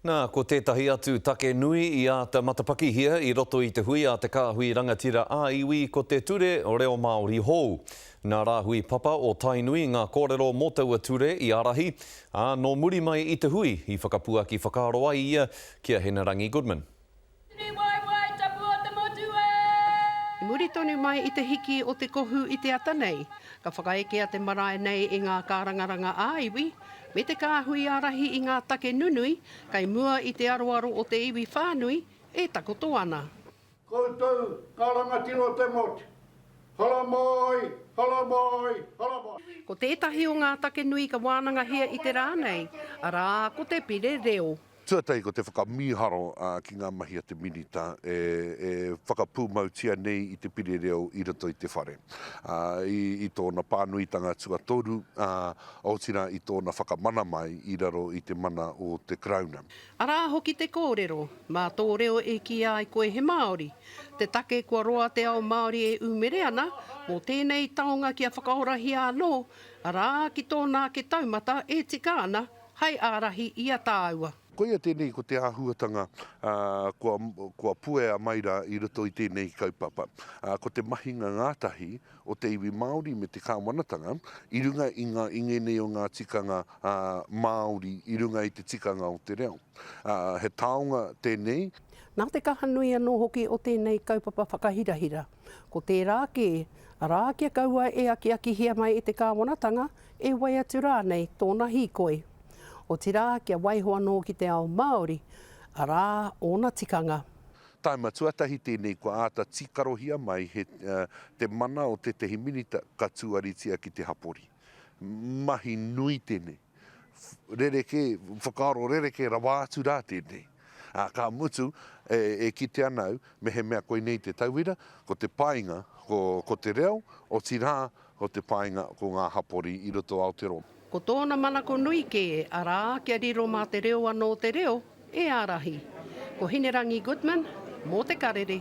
Nā, ko tētahi atu take nui i āta matapakihia i roto i te hui a te Kāhui Rangatira ā-Iwi ko te Ture Reo Māori hou. Nā Rāhui Papa o Tainui ngā kōrero mō taua ture i ārahi, ā, nō muri mai i te hui i whakapuaki whakaaro ai ia ki a Hinerangi Goodman. Tini waewae tapu o te motu e! I muri tonu mai i te hiki o te kohu i te ata nei, ka whakaekea te marae nei e ngā kārangaranga ā-iwi, me te kāhui ārahi i ngā take nunui kei mua i te aroaro o te iwi whānui e takoto ana. Koutou ngā rangatira o te motu, haramai, haramai, haramai. Ko tētahi o ngā take nui ka wānangahia i te rā nei, arā, ko te pire reo. Tuatahi ko te whakamīharo ki ngā mahi a te Minita e whakapūmautia nei i te pire reo i roto i te whare. I tōna pānuitanga tuatoru, otirā i tōna whakamana mai i raro i te mana o te Karauna. Arā hoki te kōrero, mā tō reo e kīia ai koe he Māori. Te take kua roa te ao Māori e umere ana mō tēnei taonga kia whakaorahia anō, arā, ki tōna ake taumata e tika ana Hai ārahi i a tāua. Koia tēnei ko te āhuatanga kua, kua puea mai rā i roto i tēnei kaupapa. Ko te mahinga ngātahi o te iwi Māori me te kāwanatanga i runga i ngā, i ngēnei o ngā tikanga Māori, i runga i te tikanga o te reo. He taonga tēnei. Nā te kaha nui anō hoki o tēnei kaupapa whakahirahira, ko tērā kē, arā kia kaua e akiakihia mai e te kāwanatanga, e wai atu rānei tōna hīkoi. Otirā, kia waiho anō ki te ao Māori, arā, ōna tikanga. Taima tuatahi tēnei kua āta tīkarohia mai he te mana o tētehi minita ka tuaritia ki te hapori. Mahi nui tēnei. Rerekē, whakaaro rerekē rawa atu rā tēnei. Ā, ka mutu, e, e kite ana au, mehemea koinei te tauira, ko te painga, ko, ko te reo, otirā, ko te painga, ko ngā hapori i roto Aotearoa. Ko tōna manako nui kē, arā, kia riro mā te reo anō te reo e ārahi. Ko Hinerangi Goodman, mō Te Karere.